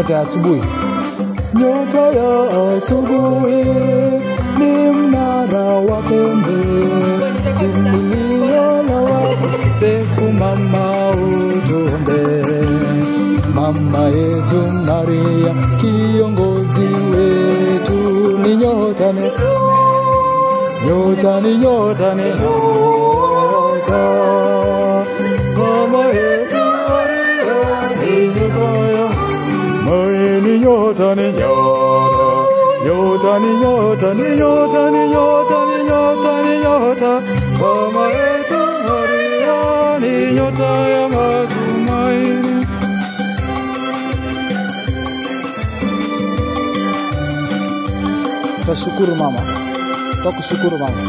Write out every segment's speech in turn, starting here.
Nyota ya asubuhi. Nyota ya asubuhi ni mnara wa pembe, kimbilio la wakosefu, mama utuombee. Mama yetu Maria, kiongozi wetu, ni nyota, ni nyota, ni nyota, ni nyota. Mama yetu Maria, ni nyota ya ni nyota, ni nyota, nyota, ni nyota, ni nyota, ni nyota, ni nyota, ni nyota. Mama yetu Maria, ni nyota ya matumaini. Tashukuru mama, takushukuru mama.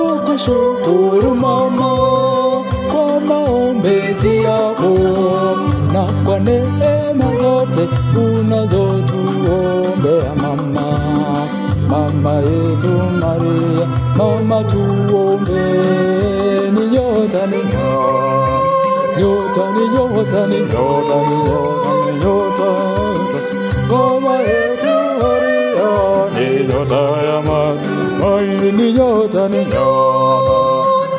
Tukushukuru mama kwa maombezi yako na kwa neema zote unazotuombea mama. Mama yetu Maria, mama tuombee. Ni nyota, ni nyota, ni nyota, ni nyota, ni nyota, ni nyota. Mama yetu Maria, ni nyota ya matumaini, ni nyota, ni nyota,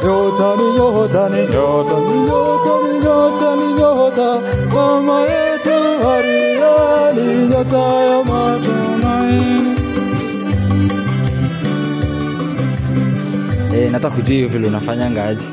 nyota, ni nyota, ni nyota, ni nyota, ni nyota, ni nyota. Mama yetu Maria, ni nyota ya matumaini. Nataka kujua hiyo vile unafanyanga aje.